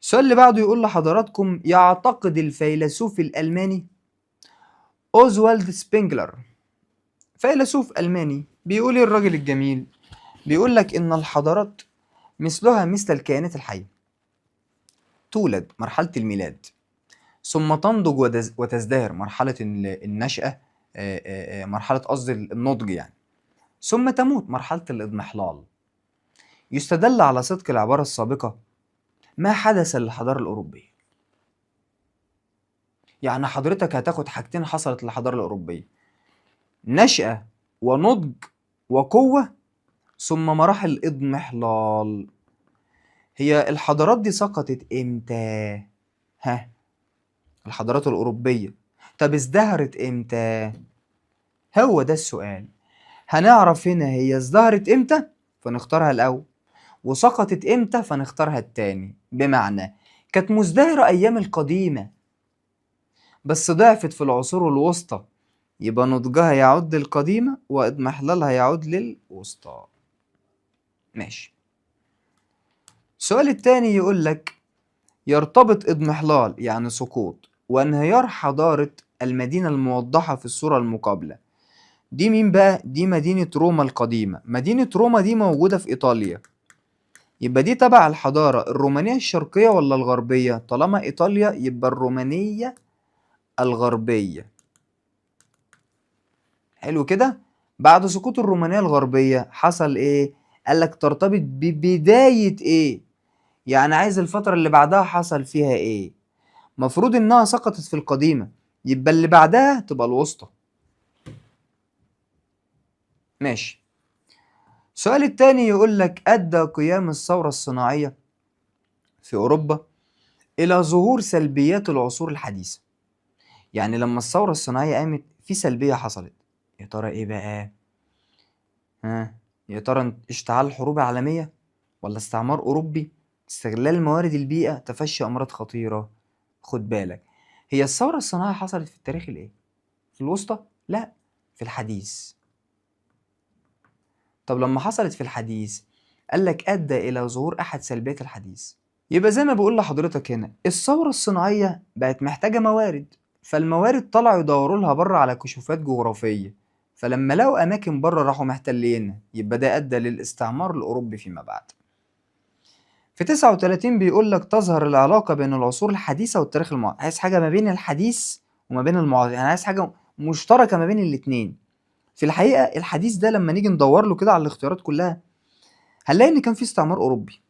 السؤال اللي بعده يقول لحضراتكم يعتقد الفيلسوف الألماني أوزوالد سبينجلر، فيلسوف ألماني، بيقول إيه الراجل الجميل؟ بيقول لك إن الحضارات مثلها مثل الكائنات الحية، تولد مرحلة الميلاد، ثم تنضج وتزدهر مرحلة النشأة، مرحلة قصدي النضج يعني، ثم تموت مرحلة الاضمحلال. يستدل على صدق العبارة السابقة ما حدث للحضارة الأوروبية. يعني حضرتك هتاخد حاجتين حصلت للحضارة الأوروبية، نشأة ونضج وقوة، ثم مراحل اضمحلال. هي الحضارات دي سقطت امتى؟ ها، الحضارات الأوروبية. طب ازدهرت امتى؟ هو ده السؤال. هنعرف هنا هي ازدهرت امتى فنختارها الأول، وسقطت امتى فنختارها التاني. بمعنى كانت مزدهرة أيام القديمة بس ضعفت في العصور الوسطى، يبقى نضجها يعود للقديمة واضمحلالها يعود للوسطى. ماشي. السؤال التاني يقول لك يرتبط اضمحلال يعني سقوط وانهيار حضارة المدينة الموضحة في الصورة المقابلة. دي مين بقى؟ دي مدينة روما القديمة. مدينة روما دي موجودة في إيطاليا، يبقى دي تبع الحضارة الرومانية الشرقية ولا الغربية؟ طالما إيطاليا يبقى الرومانية الغربية. حلو كده. بعد سقوط الرومانية الغربية حصل إيه؟ قال لك ترتبط ببداية إيه؟ يعني عايز الفترة اللي بعدها حصل فيها إيه؟ مفروض إنها سقطت في القديمة، يبقى اللي بعدها تبقى الوسطى. ماشي. السؤال التاني يقول لك أدى قيام الثورة الصناعية في أوروبا إلى ظهور سلبيات العصور الحديثة. يعني لما الثورة الصناعية قامت في سلبية حصلت، يا ترى إيه بقى؟ ها، يا ترى اشتعال حروب عالمية ولا استعمار أوروبي، استغلال موارد البيئة، تفشي أمراض خطيرة؟ خد بالك، هي الثورة الصناعية حصلت في التاريخ الإيه؟ في الوسطى؟ لا، في الحديث. طب لما حصلت في الحديث قال لك أدى إلى ظهور أحد سلبيات الحديث. يبقى زي ما بقول لحضرتك هنا الثورة الصناعية بقت محتاجة موارد، فالموارد طلعوا يدوروا لها بره على كشوفات جغرافية، فلما لقوا أماكن بره راحوا محتلينها، يبقى ده أدى للاستعمار الأوروبي فيما بعد. في 39 بيقول لك تظهر العلاقة بين العصور الحديثة والتاريخ المعاصر. عايز حاجة ما بين الحديث وما بين المعاصر، يعني عايز حاجة مشتركة ما بين الاتنين. في الحقيقة الحديث ده لما نيجي ندور له كده على الاختيارات كلها هنلاقي إن كان في استعمار أوروبي،